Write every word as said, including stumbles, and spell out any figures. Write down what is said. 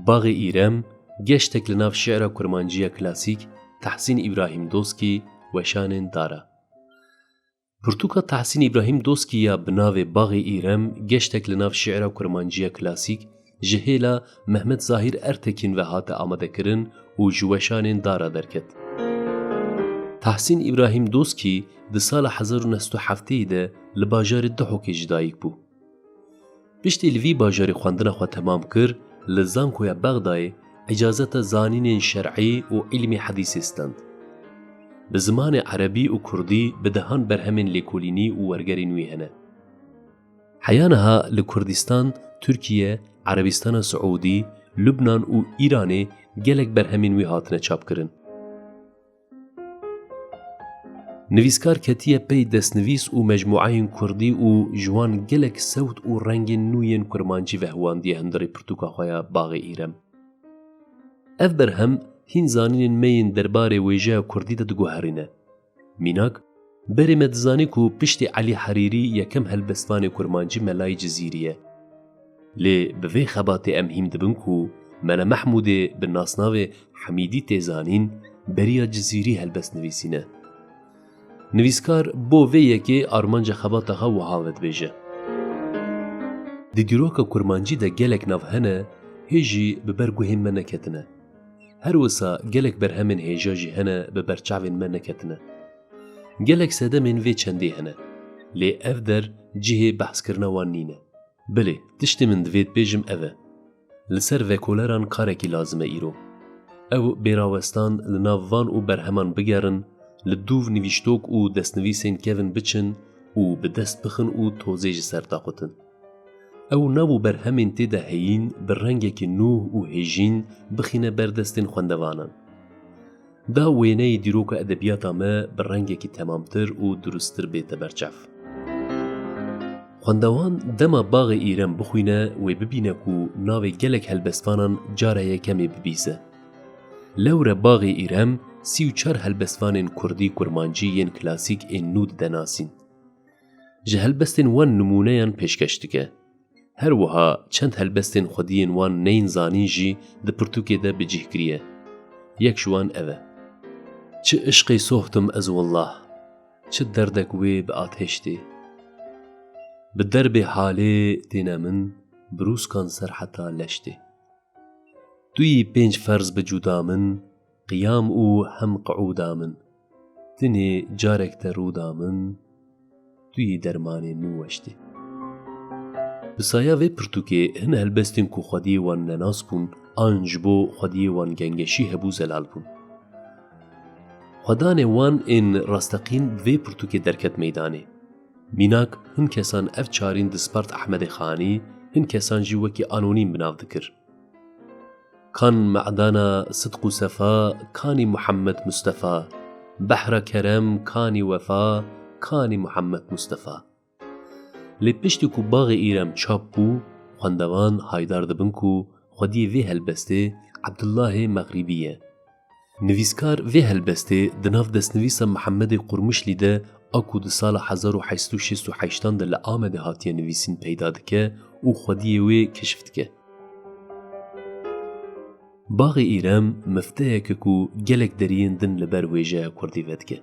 Baxê Îrem, geştek li nav şi'ra kurmancî ya klasîk, Tahsîn Îbrahîm Doskî, Weşanên Dara. Pirtûka Tahsîn Îbrahîm Doskî ya bi navê Baxê Îrem, geştek li nav şi'ra kurmancî ya klasîk, ji hêla Mehmet Zahîr Ertekîn ve hate amadekirin û ji Weşanên Dara derket. Tahsîn Îbrahîm Doskî di sala hezar û neh sed û heftê de li bajarê Duhokê ji dayik bû. Piştî li vî bajarê xwendina xwe temam kir, li Zankoya Bexdayê îcazeta zanînên şer'î û îlmê hedîsê stend. Bi zimanê erebî û kurdî bi dehan berhemên lêkolînî û wergerên wî hene. Heya niha li Kurdistan, Tirkiye, Erebistana Siûdî, Lubnan û Îranê gelek berhemên wî hatine çapkirin. Nivîskar ketiye pey destnivîs û mecmûayên kurdî û ji wan gelek sewt û rengên nû yên kurmancî vehuwandiye hundirê pirtûka xwe ya Baxê Îrem. Ev berhem hîn zanînên me yên derbarê wêjeya kurdî de diguherîne. Mînak, berê me dizanî ku piştî Elî Herîrî yekem helbestvanê kurmancî Melayê Cizîrî ye. Lê bi vê xebatê em hîm dibin ku Mele Mehmûdê bi nasnavê Hemîdî tê zanîn, beriya Cizîrî helbest nivîsîne. Nivîskar bo vê yekê armanca xebata xwe wiha vedibêje. Di dîroka kurmancî de gelek nav hene, hê jî bi ber guhên me neketine. Her wisa gelek berhemên hêja jî hene bi ber çavên me neketine. Gelek sedemên vê çendê hene. Lê ev der cihê behskirina wan nîne. Belê, tiştê min divêt bêjim ev e. Li ser vekoleran karekî lazim e îro. Ew bêrawestan li nav van û berheman bigerin, li dûv nivîştok û destnivîsên kevin biçin û bi dest bixin û tozê ji ser daxutin. Ew nav û berhemên tê de heyîn bi rengekî nû û hêjîn bixîne ber destên xwendevanan. Da wêneyê dîroka edebiyata me bi rengekî temamtir û durustir bête berçav. Xwendewan dema Baxê Îrem bixwîne, wê bibîne ku navê gelek helbestvanan cara yekemê bibîse. Lewre Baxê Îrem sî û çar helbestvanên kurdî kurmancî yên klasîk ên nû dide nasîn. Ji helbestên wan nimûneyan pêşkeş dike. Her wiha çend helbestên xwediyên wan neyên zanîn jî di pirtûkê de bi cih kiriye. Yek ji wan ev e. Çi işqê sohtim ez willah, çi derdek wê bi atêştê. Bi derbê halê têne min, birûskan ser heta leştê. Tu yî pênc ferz bi cuda min, qiyam û hem qiûda min. Tinê carek te rûda min, tu yî dermanê min weştê. Bi saya vê pirtûkê hin helbestên ku xwediyê wan nenas bûn, an ji bo xwediyê wan gengeşî hebû zelal bûn. Xwedanê wan ên rasteqîn bi vê pirtûkê derket meydanê. Mînak, hin kesan ev çarîn dispart Ehmedê Xanî, hin kesan jî wekî anonîm bi nav dikir. Kan medana sidq û sefa, kanî Muhammed Mustefa. Behra kerem, kanî wefa, kanî Muhammed Mustefa. Lê piştî ku Baxê Îrem çap bû, xwendevan haydar dibin ku xwediyê vê helbestê Ebdullahê Mexrîbî ye. Nivîskar vê helbestê di nav destnivîsa Mihemedê Qurmişlî de a ku di sala hezar û heşt sed û şêst û heştan de li Amedê hatiye nivîsîn peyda dike û xwediyê wê keşf dike. Baxê Îrem mifteyek e ku gelek deriyên din li ber wêjeya kurdî vedike.